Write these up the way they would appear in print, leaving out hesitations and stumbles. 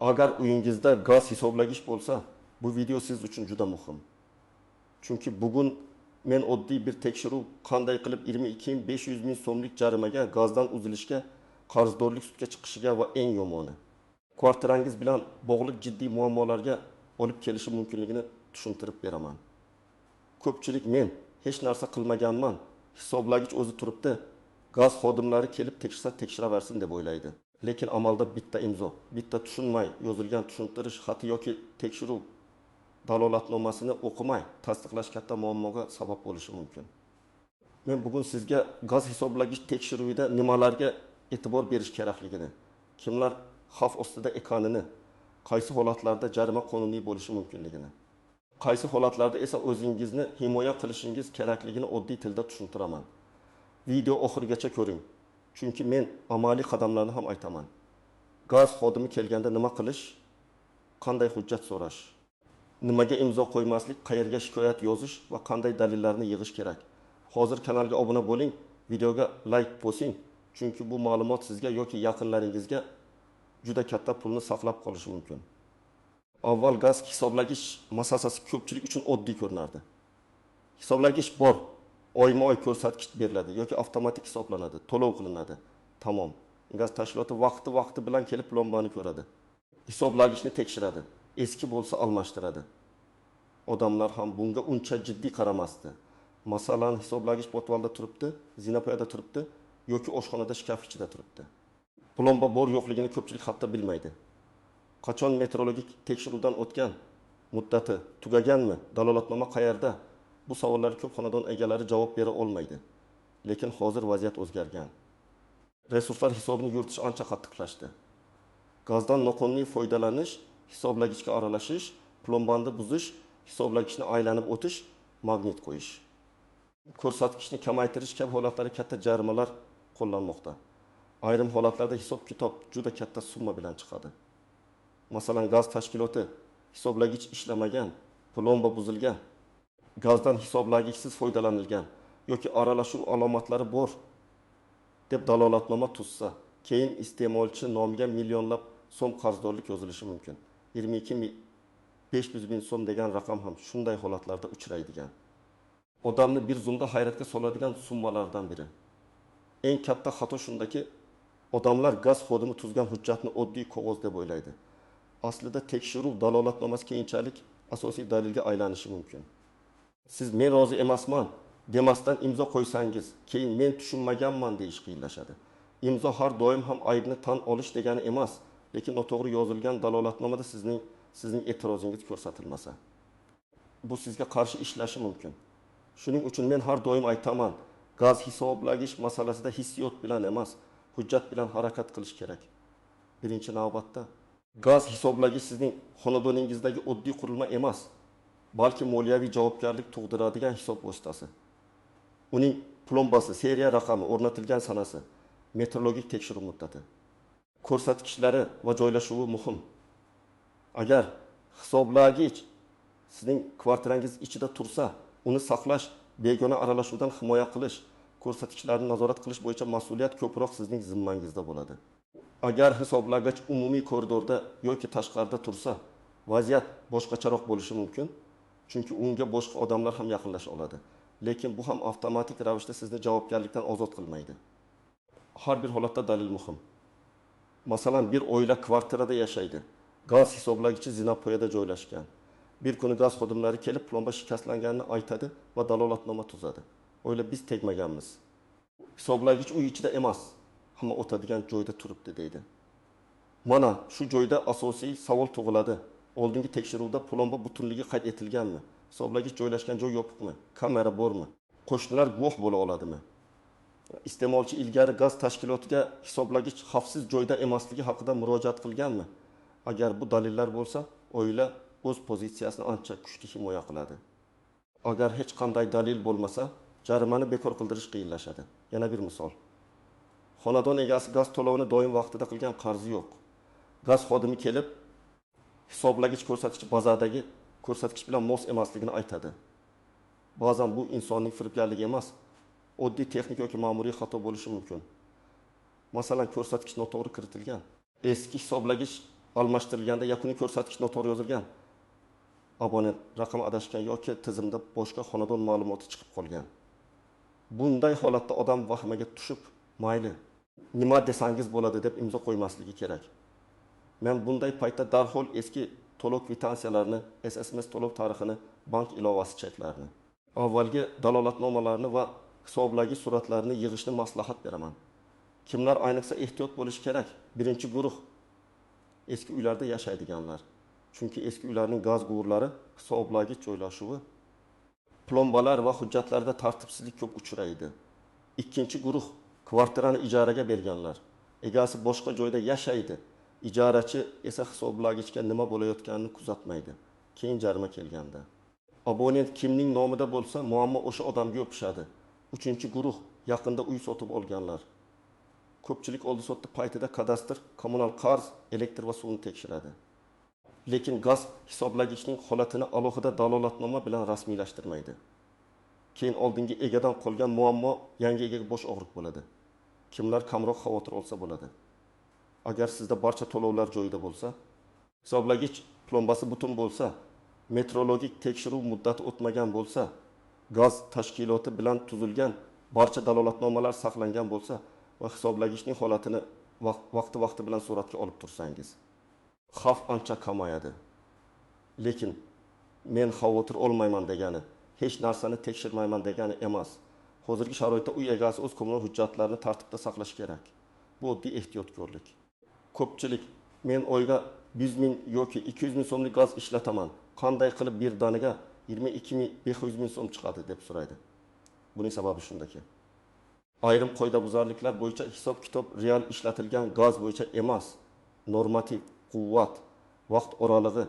Agar uyingizda gaz hisoblagich bo'lsa, bu video siz uchun juda muhim. Chunki bugun men oddiy bir tekshiruv qanday qilib 22 500 ming so'mlik jarimaga, gazdan uzilishga, qarzdorlik sudga chiqishiga va eng yomoni, kvartirangiz bilan bog'liq jiddiy muammolarga olib kelishi mumkinligini tushuntirib beraman. Ko'pchilik men hech narsa qilmaganman, hisoblagich o'zi turibdi, gaz xodimlari kelib tekshirsa tekshiraversin deb o'ylaydi. Lekin amalda bitta imzo, bitta tushunmay yozilgan tushuntirish xati yoki tekshiruv dalolatnomasini o'qimay tasdiqlash katta muammoga sabab bo'lishi mumkin. Men bugun sizga gaz hisoblagich tekshiruvida nimalarga e'tibor berish kerakligini, kimlar xavf ostida ekanini, qaysi holatlarda jarima qonuniy bo'lishi mumkinligini, qaysi holatlarda esa o'zingizni himoya qilishingiz kerakligini oddiy tilda tushuntiraman. Video oxirigacha ko'ring, chunki men amaliy qadamlarni ham aytaman. Gaz xodimi kelganda nima qilish, qanday hujjat so'rash, nimaga imzo qo'ymaslik, qayerga shikoyat yozish va qanday dalillarni yig'ish kerak. Hozir kanalga obuna bo'ling, videoga like bosing, chunki bu ma'lumot sizga yoki yaqinlaringizga juda katta pulni saqlab qolishi mumkin. Avval gaz hisoblagich masalasi ko'pchilik uchun oddiy ko'rinardi. Hisoblagich bor, oyma-oy ko'rsatkich beriladi yoki avtomatik hisoblanadi, to'lov qilinadi. Tamom. Gaz tashkiloti vaqti-vaqti bilan kelib plombani ko'radi. Hisoblagichni tekshiradi. Eski bo'lsa almashtiradi. Odamlar ham bunga uncha jiddiy qaramasdi. Masalan, hisoblagich podvalda turibdi, zinapoyada turibdi yoki oshxonada shkaf ichida turibdi. Plomba bor yo'qligini ko'pchilik hatto bilmaydi. Qachon metrologik tekshiruvdan o'tgan, muddati tugaganmi, dalolatnoma qayerda? Bu savollarga ko'p xonadon egalari javob bera olmaydi. Lekin hozir vaziyat o'zgargan. Resurslar hisobini yuritish ancha qattiqlashdi. Gazdan noqonuniy foydalanish, hisoblagichga aralashish, plombani buzish, hisoblagichni aylanib o'tish, magnit qo'yish, ko'rsatkichni kamaytirish kabi holatlarda katta jarimalar qo'llanmoqda. Ayrim holatlarda hisob-kitob juda katta summa bilan chiqadi. Masalan, gaz tashkiloti hisoblagich ishlamagan, plomba buzilgan, gazdan hisoblagichsiz foydalanilgan yoki aralashuv alomatlari bor deb dalolatnoma tuzsa, keyin iste'molchi nomiga millionlab so'm qarzdorlik yozilishi mumkin. 22 500 ming so'm degan raqam ham shunday holatlarda uchraydigan. Odamni bir zumda hayratga soladigan summalardan biri. Eng katta xato shundaki, odamlar gaz xodimi tuzgan hujjatni oddiy qog'oz deb o'ylaydi. Aslida tekshiruv dalolatnomasi keyinchalik asosiy dalilga aylanishi mumkin. Siz men rozi emasman demasdan imzo qo'ysangiz, keyin men tushunmaganman deyish qiyinlashadi. Imzo har doim ham aybni tan olish degani emas, lekin noto'g'ri yozilgan dalolatnomada sizning e'tirozingiz ko'rsatilmasa, bu sizga qarshi ishlashi mumkin. Shuning uchun men har doim aytaman, gaz hisoblagich masalasida hissiyot bilan emas, hujjat bilan harakat qilish kerak. Birinchi navbatda gaz hisoblagich sizning xonadoningizdagi oddiy qurilma emas, balki moliyaviy javobgarlik tug'diradigan hisob vositasi. Uning plombasi, seriya raqami, o'rnatilgan sanasi, metrologik tekshiruv muddati, ko'rsatkichlari va joylashuvi muhim. Agar hisoblagich sizning kvartirangiz ichida tursa, uni saqlash, begona aralashuvdan himoya qilish, ko'rsatkichlarni nazorat qilish bo'yicha mas'uliyat ko'proq sizning zimmangizda bo'ladi. Agar hisoblagich umumiy koridorda yoki tashqarida tursa, vaziyat boshqacharoq bo'lishi mumkin, chunki unga boshqa odamlar ham yaqinlasha oladi. Lekin bu ham avtomatik ravishda sizni javobgarlikdan ozod qilmaydi. Har bir holatda dalil muhim. Masalan, bir oila kvartirada yashaydi. Gaz hisoblagichi zinapoyada joylashgan. Bir kuni gaz xodimlari kelib plomba shikastlanganini aytadi va dalolatnoma tuzadi. Oila biz tegmaganmiz. Hisoblagich uy ichida emas, hamma o'tadigan joyda turibdi deydi. Mana shu joyda asosiy savol tug'iladi. Oldingi tekshiruvda plomba butunligi qayd etilganmi? Hisoblagich joylashgan joy yopiqmi? Kamera bormi? Qo'shnilar guvoh bo'la oladimi? Iste'molchi ilgari gaz tashkilotiga hisoblagich xavfsiz joyda emasligi haqida murojaat qilganmi? Agar bu dalillar bo'lsa, oila o'z pozitsiyasini ancha kuchli himoya qiladi. Agar hech qanday dalil bo'lmasa, jarimani bekor qildirish qiyinlashadi. Yana bir misol. Xonadon egasi gaz to'lovini doim vaqtida qilgan, qarzi yo'q. Gaz xodimi kelib hisoblagich ko'rsatkichi bazadagi ko'rsatkich bilan mos emasligini aytadi. Ba'zan bu insonning firibgarligi emas, oddiy texnik yoki ma'muriy xato bo'lishi mumkin. Masalan, ko'rsatkich noto'g'ri kiritilgan. Eski hisoblagich almashtirilganda yakuniy ko'rsatkich noto'g'ri yozilgan, abonent raqami adashgan yoki tizimda boshqa xonadon ma'lumoti chiqib qolgan. Bunday holatda odam vahimaga tushib, mayli, nima desangiz bo'ladi deb imzo qo'ymasligi kerak. Men bunday paytda darhol eski to'lov kvitansiyalarini, SMS to'lov tarixini, bank ilovasi cheklarini, avvalgi dalolatnomalarni va hisoblagich suratlarini yig'ishni maslahat beraman. Kimlar ayniqsa ehtiyot bo'lishi kerak? Birinchi guruh eski uylarda yashaydiganlar. Chunki eski uylarning gaz quvurlari, hisoblagich joylashuvi, plombalar va hujjatlarda tartibsizlik ko'p uchraydi. Ikkinchi guruh kvartirani ijaraga berganlar. Egasi boshqa joyda yashaydi. Ijarachi esa hisoblagichga nima bo'layotganini kuzatmaydi. Keyin jarima kelganda. Abonent kimning nomida bo'lsa, muammo o'sha odamga yopishadi. Uchinchi guruh yaqinda uy sotib olganlar. Ko'pchilik oldi-sotdi paytida kadastr, kommunal qarz, elektr va suvni tekshiradi. Lekin gaz hisoblagichning holatini alohida dalolatnoma bilan rasmiylashtirmaydi. Keyin oldingi egadan qolgan muammo yangi egaga bosh og'riq bo'ladi. Kimlar kamroq xavotir olsa bo'ladi. Agar sizda barcha to'lovlar joyida bo'lsa, hisoblagich plombasi butun bo'lsa, metrologik tekshiruv muddati o'tmagan bo'lsa, gaz tashkiloti bilan tuzilgan barcha dalolatnomalar saqlangan bo'lsa va hisoblagichning holatini vaqti-vaqti bilan suratga olib tursangiz, xavf ancha kamayadi. Lekin men xavotir olmayman degani, hech narsani tekshirmayman degani emas. Hozirgi sharoitda uy egasi o'z kommunal hujjatlarini tartibda saqlashi kerak. Bu oddiy ehtiyotkorlik. Ko'pchilik men oyga 100 ming yoki 200 ming so'mlik gaz ishlataman, qanday qilib birdaniga 22 500 ming so'm chiqadi deb so'raydi. Buning sababi shundaki, ayrim qoidabuzarliklar bo'yicha hisob-kitob real ishlatilgan gaz bo'yicha emas, normativ, quvvat, vaqt oralig'i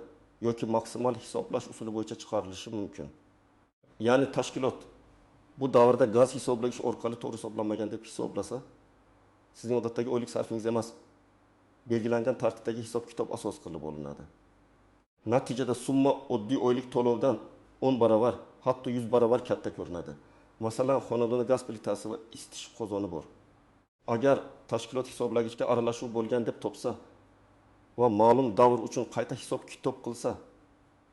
yoki maksimal hisoblash usuli bo'yicha chiqarilishi mumkin. Ya'ni tashkilot bu davrda gaz hisoblagich orqali to'g'ri hisoblanmagan deb hisoblasa, sizning odatdagi oylik sarfingiz emas, belgilangan tartibdagi hisob-kitob asos qilib olinadi. Natijada summa oddiy oylik to'lovdan 10 barobar, hatto 100 barobar katta ko'rinadi. Masalan, xonadonda gaz plitasi va isitish qozoni bor. Agar tashkilot hisoblagichga aralashuv bo'lgan deb topsa va ma'lum davr uchun qayta hisob-kitob qilsa,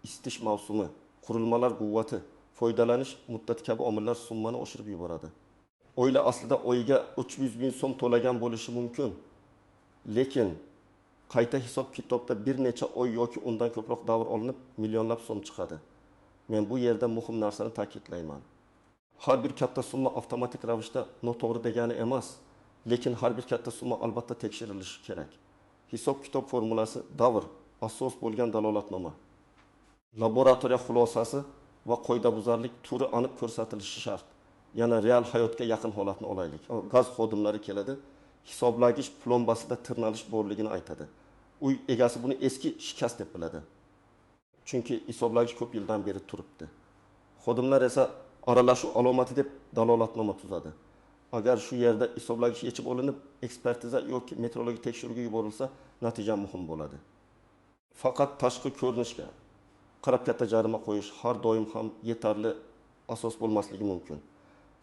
isitish mavsumi, qurilmalar quvvati, foydalanish muddati kabi omillar summani oshirib yuboradi. Oila aslida oyiga 300 ming so'm to'lagan bo'lishi mumkin. Lekin qayta hisob-kitobda bir necha oy yoki undan ko'proq davr olinib, millionlab so'm chiqadi. Men bu yerda muhim narsani ta'kidlayman. Har bir katta summa avtomatik ravishda noto'g'ri degani emas, lekin har bir katta summa albatta tekshirilishi kerak. Hisob-kitob formulasi davr, asos bo'lgan dalolatnoma, laboratoriya xulosasi va qoidabuzarlik turi aniq ko'rsatilishi shart. Yana real hayotga yaqin holatni olaylik. Gaz xodimlari keladi, hisoblagich plombasida tirnalish borligini aytadi. Uy egasi buni eski shikast deb biladi. Chunki hisoblagich ko'p yildan beri turibdi. Xodimlar esa aralashuv alomati deb dalolatnoma tuzadi. Agar shu yerda hisoblagich yechib olinib, ekspertiza yoki metrologik tekshiruvga yuborilsa, natija muhim bo'ladi. Faqat tashqi ko'rinishga qarab katta jarima qo'yish har doim ham yetarli asos bo'lmasligi mumkin.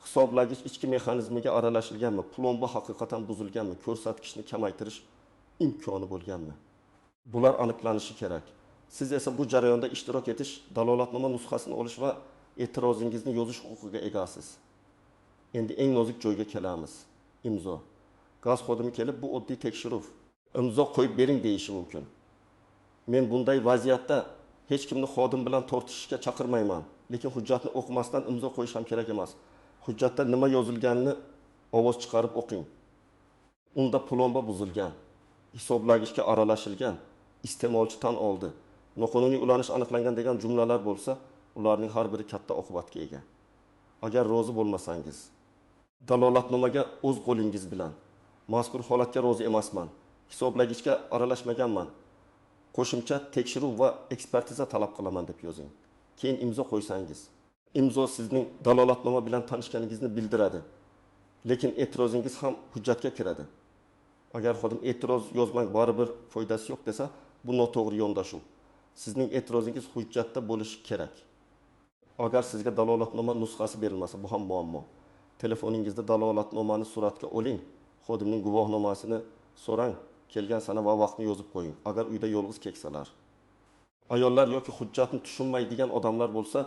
Hisoblagich ichki mexanizmiga aralashilganmi, plomba haqiqatan buzilganmi, ko'rsatkichni kamaytirish imkoni bo'lganmi? Bular aniqlanishi kerak. Siz esa bu jarayonda ishtirok etish, dalolatnoma nusxasini olish va e'tirozingizni yozish huquqiga egasiz. Endi eng nozik joyga kelamiz. Imzo. Gaz xodimi kelib, bu oddiy tekshiruv, imzo qo'yib bering deyishi mumkin. Men bunday vaziyatda hech kimni xodim bilan tortishishga chaqirmayman, lekin hujjatni o'qimasdan imzo qo'yish ham kerak emas. Hujjatda nima yozilganini ovoz chiqarib o'qing. Unda plomba buzilgan, hisoblagichga aralashilgan, iste'molchi tan oldi, noqonuniy ulanish aniqlangan degan jumlalar bo'lsa, ularning har biri katta oqibatga ega. Agar rozi bo'lmasangiz, dalolatnomaga o'z qo'lingiz bilan mazkur holatga rozi emasman, hisoblagichga aralashmaganman, qo'shimcha tekshiruv va ekspertiza talab qilaman deb yozing. Keyin imzo qo'ysangiz, imzo sizning dalolatnoma bilan tanishganingizni bildiradi. Lekin e'tirozingiz ham hujjatga kiradi. Agar xodim e'tiroz yozmang baribir foydasi yo'q desa, bu noto'g'ri yondashuv. Sizning e'tirozingiz hujjatda bo'lishi kerak. Agar sizga dalolatnoma nusxasi berilmasa, bu ham muammo. Telefoningizda dalolatnomani suratga oling, xodimning guvohnomasini so'rang, Kelgan sana va vaqtni yozib qo'ying, agar uyda yolg'iz keksalar, ayollar yoki hujjatni tushunmaydigan odamlar bo'lsa,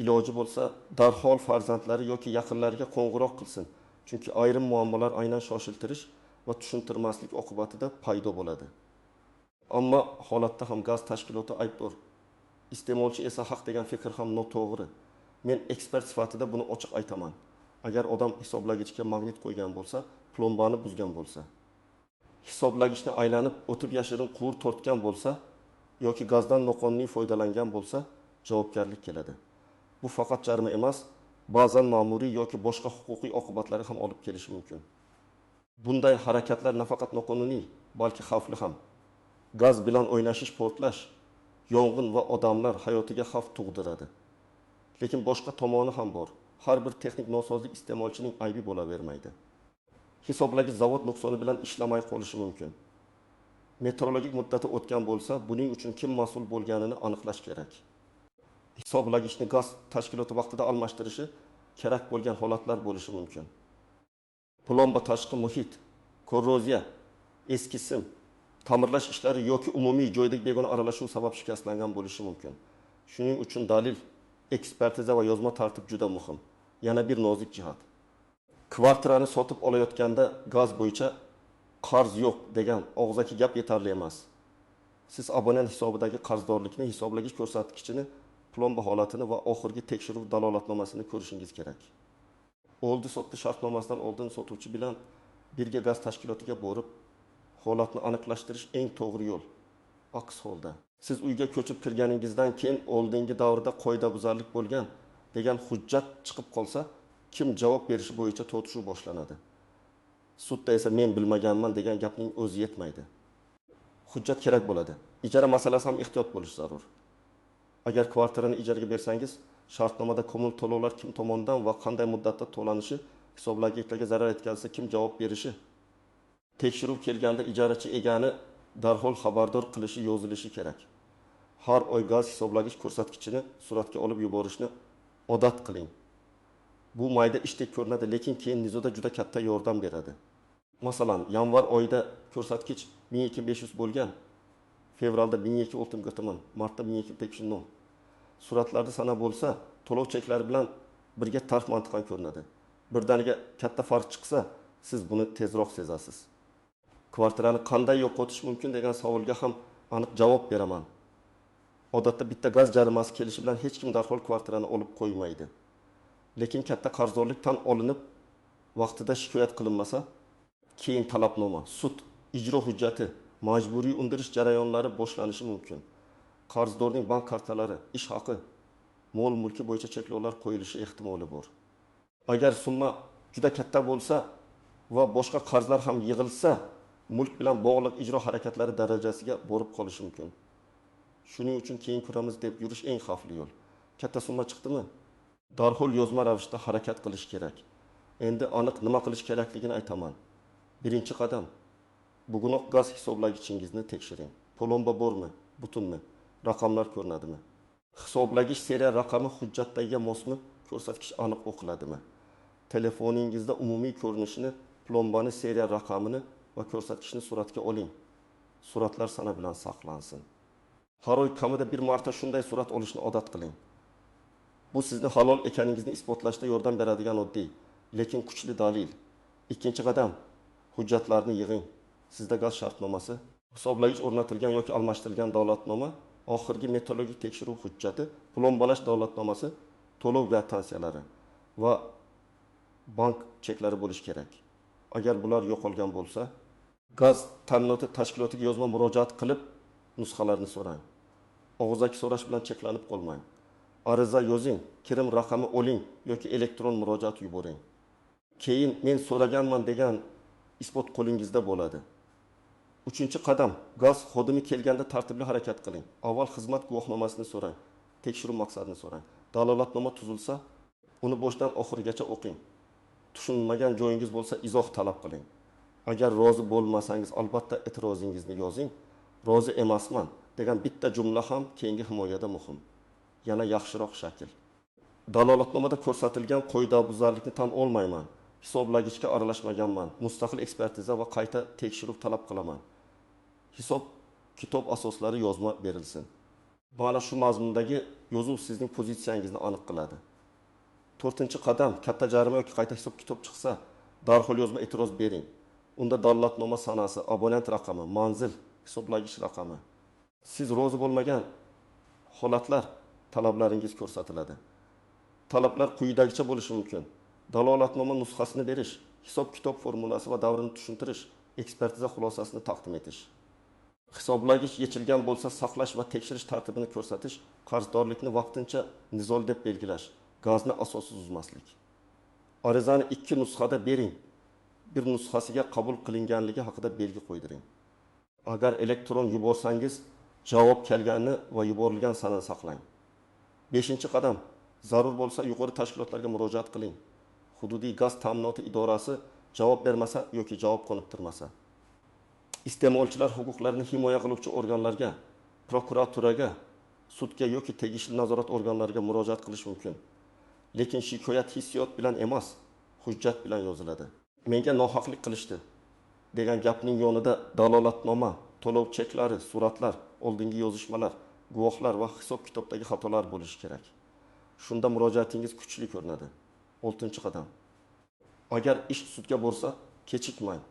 iloji bo'lsa darhol farzandlari yoki yaqinlariga qo'ng'iroq qilsin. Chunki ayrim muammolar aynan shoshiltirish va tushuntirmaslik oqibatida paydo bo'ladi. Ammo holatda ham gaz tashkiloti aybdor, iste'molchi esa haq degan fikr ham noto'g'ri. Men ekspert sifatida buni ochiq aytaman. Agar odam hisoblagichga magnit qo'ygan bo'lsa, plombani buzgan bo'lsa, hisoblagichni aylanib o'tib yashirin quvur tortgan bo'lsa yoki gazdan noqonuniy foydalangan bo'lsa, javobgarlik keladi. Bu faqat jarima emas, ba'zan ma'muriy yoki boshqa huquqiy oqibatlarga ham olib kelishi mumkin. Bunday harakatlar nafaqat noqonuniy, balki xavfli ham. Gaz bilan o'ynashish portlash, yong'in va odamlar hayotiga xavf tug'diradi. Lekin boshqa tomoni ham bor. Har bir texnik nosozlik iste'molchining aybi bo'lavermaydi. Hisoblagich zavod nuqsoni bilan ishlamay qolishi mumkin. Metrologik muddati o'tgan bo'lsa, buning uchun kim mas'ul bo'lganini aniqlash kerak. Hisoblagichni gaz tashkiloti vaqtida almashtirishi kerak bo'lgan holatlar bo'lishi mumkin. Plomba tashqi muhit, korroziya, eski sim, ta'mirlash ishlari yoki umumiy joydagi begona aralashuv sabab shikastlangan bo'lishi mumkin. Shuning uchun dalil, ekspertiza va yozma tartib juda muhim. Yana bir nozik jihat. Kvartirani sotib olayotganda gaz bo'yicha qarz yo'q degan og'zaki gap yetarli emas. Siz abonent hisobidagi qarzdorlikni, hisoblagich ko'rsatkichini, plomba holatini va oxirgi tekshiruv dalolatnomasini ko'rishingiz kerak. Oldi-sotdi shartnomasidan oldin sotuvchi bilan birga gaz tashkilotiga borib, holatni aniqlashtirish eng to'g'ri yo'l. Aks holda siz uyga ko'chib kirganingizdan keyin oldingi davrda qoidabuzarlik bo'lgan degan hujjat chiqib qolsa, kim javob berishi bo'yicha tortishuv boshlanadi. Sudda esa men bilmaganman degan gapning o'zi yetmaydi. Hujjat kerak bo'ladi. Ijara masalasi ham ehtiyot bo'lish zarur. Agar kvartirani ijaraga bersangiz, shartnomada kommunal to'lovlar kim tomonidan va qanday muddatda to'lanishi, hisoblagichlarga zarar yetkazsa kim javob berishi, tekshiruv kelganda ijarachi egani darhol xabardor qilishi yozilishi kerak. Har oy gaz hisoblagich ko'rsatkichini suratga olib yuborishni odat qiling. Bu mayda ishdek ko'rinadi, lekin keyin nizoda juda katta yordam beradi. Masalan, yanvar oyida ko'rsatkich 12500 bo'lgan, fevralda 1206, martda 1250. Suratlarda sana bo'lsa, to'lov cheklari bilan birga tarf mantiqan ko'rinadi. Birdaniga katta farq chiqsa, siz buni tezroq sezasiz. Kvartirani qanday yo'qotish mumkin degan savolga ham aniq javob beraman. Odatda bitta gaz jarimasi kelishi bilan hech kim darhol kvartirani olib qo'ymaydi. Lekin katta qarzdorlik tan olinib, vaqtida shikoyat qilinmasa, keyin talabnoma, sud, ijro hujjati, majburiy undirish jarayonlari boshlanishi mumkin. Qarzdorning bank kartalari, ish haqi, mol-mulki bo'yicha cheklovlar qo'yilishi ehtimoli bor. Agar summa juda katta bo'lsa va boshqa qarzlar ham yig'ilsa, mulk bilan bog'liq ijro harakatlari darajasiga borib qolishi mumkin. Shuning uchun keyin ko'ramiz deb yurish eng xavfli yo'l. Katta summa chiqdimi? Darhol yozma ravishda harakat qilish kerak. Endi aniq nima qilish kerakligini aytaman. Birinchi qadam, bugunoq gaz hisoblagichingizni tekshiring. Plomba bormi, butunmi, raqamlar ko'rinadimi? Hisoblagich seriya raqami hujjatdagiga mosmi, ko'rsatkich aniq o'qiladimi? Telefoningizda umumiy ko'rinishini, plombani seriya raqamini va ko'rsatkichni suratga oling. Suratlar sana bilan saqlansin. Har oy kamida bir marta shunday surat olishni odat qiling. Bu sizni halol ekaningizni isbotlashda yordam beradigan oddiy, lekin kuchli dalil. Ikkinchi qadam, hujjatlarni yig'ing. Sizda gaz shartnomasi, hisoblagich o'rnatilgan yoki almashtirilgan dalolatnoma, oxirgi metrologik tekshiruv hujjati, plombalash dalolatnomasi, to'lov kvitantsiyalari va bank cheklari bo'lishi kerak. Agar bular yo'qolgan bo'lsa, gaz ta'minoti tashkilotiga yozma murojaat qilib, nusxalarni so'rang. Og'zaki so'rash bilan cheklanib qolmang. Ariza yozing, kirim raqami oling yoki elektron murojaat yuboring. Keyin men so'raganman degan isbot qo'lingizda bo'ladi. Uchinchi qadam, gaz xodimi kelganda tartibli harakat qiling. Avval xizmat guvohnomasini so'rang, tekshiruv maqsadini so'rang. Dalolatnoma tuzilsa, uni boshdan oxirigacha o'qing. Tushunmagan joyingiz bo'lsa izoh talab qiling. Agar rozi bo'lmasangiz, albatta e'tirozingizni yozing. Rozi emasman degan bitta jumla ham keyingi himoyada muhim. Yana yaxshiroq shakl. Dalolatnomada ko'rsatilgan qoidabuzarlikni tan olmayman. Hisoblagichga aralashmaganman. Mustaqil ekspertiza va qayta tekshiruv talab qilaman. Hisob kitob asoslari yozma berilsin. Mana shu mazmundagi yozuv sizning pozitsiyangizni aniq qiladi. To'rtinchi qadam, katta jarima yoki qayta hisob kitob chiqsa, darhol yozma e'tiroz bering. Unda dalolatnoma sanasi, abonent raqami, manzil, hisoblagich raqami, siz rozi bo'lmagan holatlar, talablaringiz ko'rsatiladi. Talablar quyidagicha bo'lishi mumkin: dalolatnoma nusxasini berish, hisob kitob formulasi va davrini tushuntirish, ekspertiza xulosasini taqdim etish. Hisoblagich yechilgan bo'lsa, saqlash va tekshirish tartibini ko'rsatish, qarzdorlikni vaqtincha nizol deb belgilash, gazni asossiz uzmaslik. Arizani 2 nusxada bering. Bir nusxasiga qabul qilinganligi haqida belgi qo'ydiring. Agar elektron yuborsangiz, javob kelganini va yuborilgan sanani saqlang. 5-qadam, zarur bo'lsa yuqori tashkilotlarga murojaat qiling. Hududiy gaz ta'minoti idorasi javob bermasa yoki javob qoniqtirmasa, iste'molchilar huquqlarini himoya qiluvchi organlarga, prokuraturaga, sudga yoki tegishli nazorat organlariga murojaat qilish mumkin. Lekin shikoyat hissiyot bilan emas, hujjat bilan yoziladi. Menga nohaqlik qilishdi degan gapning yonida dalolatnoma, to'lov cheklari, suratlar, oldingi yozishmalar, guvohlar va hisob-kitobdagi xatolar bo'lishi kerak. Shunda murojaatingiz kuchli ko'rinadi. 6-qadam. Agar ish sudga borsa, kechikmang.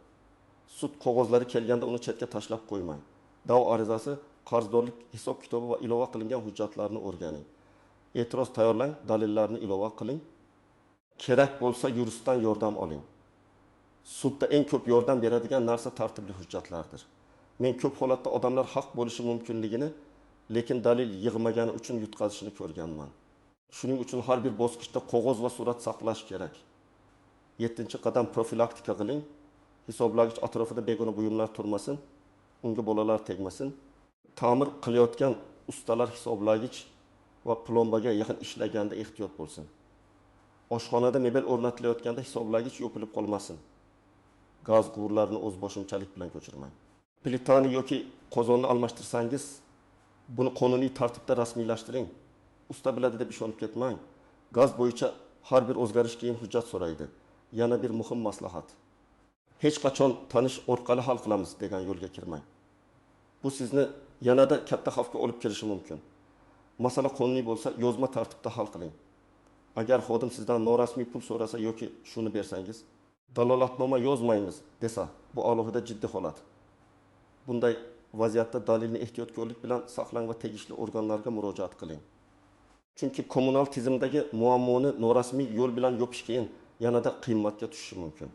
Sud qog'ozlari kelganda uni chetga tashlab qo'ymang. Da'vo arizasi, qarzdorlik hisob-kitobi va ilova qilingan hujjatlarni o'rganing. E'tiroz tayyorlang, dalillarni ilova qiling. Kerak bo'lsa yuristdan yordam oling. Sudda eng ko'p yordam beradigan narsa tartibli hujjatlardir. Men ko'p holatda odamlar haq bo'lishi mumkinligini, lekin dalil yig'magani uchun yutqazishini ko'rganman. Shuning uchun har bir bosqichda qog'oz va surat saqlash kerak. 7-qadam, profilaktika qiling. Hisoblagich atrofida begona buyumlar turmasin, unga bolalar tegmasin. Ta'mir qilayotgan ustalar hisoblagich va plombaga yaqin ishlaganda ehtiyot bo'lsin. Oshxonada mebel o'rnatilayotganda hisoblagich yopilib qolmasin. Gaz quvurlarini o'z boshimchalik bilan ko'chirmang. Plitani yoki qozonni almashtirsangiz, buni qonuniy tartibda rasmiylashtiring. Usta biladi deb ishonib ketmang. Gaz bo'yicha har bir o'zgarish keyin hujjat so'raydi. Yana bir muhim maslahat. Hech qachon tanish orqali hal qilamiz degan yo'lga kirmang. Bu sizni yanada katta xavfga olib kelishi mumkin. Masala qonuniy bo'lsa, yozma tartibda hal qiling. Agar xodim sizdan norasmiy pul so'rasa yoki shuni bersangiz, dalolatnoma yozmaymiz desa, bu alohida jiddiy holat. Bunday vaziyatda dalilni ehtiyotkorlik bilan saqlang va tegishli organlarga murojaat qiling. Chunki kommunal tizimdagi muammoni norasmiy yo'l bilan yopish keyin yanada qimmatga tushishi mumkin.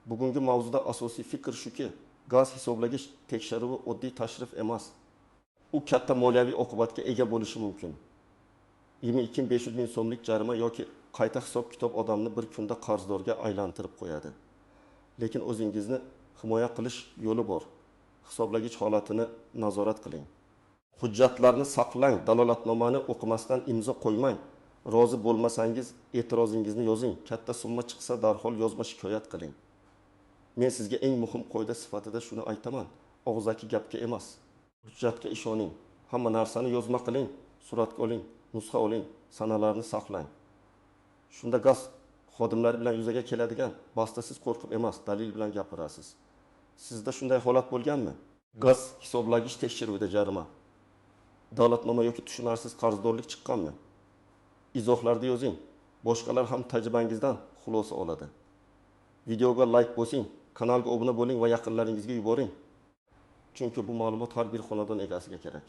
Bugungi mavzuda asosiy fikr shuki, gaz hisoblagich tekshiruvi oddiy tashrif emas. U katta moliyaviy oqibatga ega bo'lishi mumkin. 22 500 ming so'mlik jarima yoki qayta hisob-kitob odamni bir kunda qarzdorga aylantirib qo'yadi. Lekin o'zingizni himoya qilish yo'li bor. Hisoblagich holatini nazorat qiling. Hujjatlarni saqlang, dalolatnomani o'qimasdan imzo qo'ymang. Rozi bo'lmasangiz e'tirozingizni yozing. Katta summa chiqsa darhol yozma shikoyat qiling. Men sizga eng muhim qoida sifatida shuni aytaman: og'zaki gapga emas, hujjatga ishoning. Hamma narsani yozma qiling, suratga oling, nusxa oling, sanalarni saqlang. Shunda gaz xodimlari bilan yuzaga keladigan bastasiz qo'rqib emas, dalil bilan gapirasiz. Sizda shunday holat bo'lganmi? Gaz hisoblagich tekshiruvida jarima, dalolatnoma yoki tushunarsiz qarzdorlik chiqqanmi? Izohlarda yozing. Boshqalar ham tajribangizdan xulosa oladi. Videoga like bosing, kanalga obuna bo'ling va yaqinlaringizga yuboring. Chunki bu ma'lumot har bir xonadon egasiga kerak.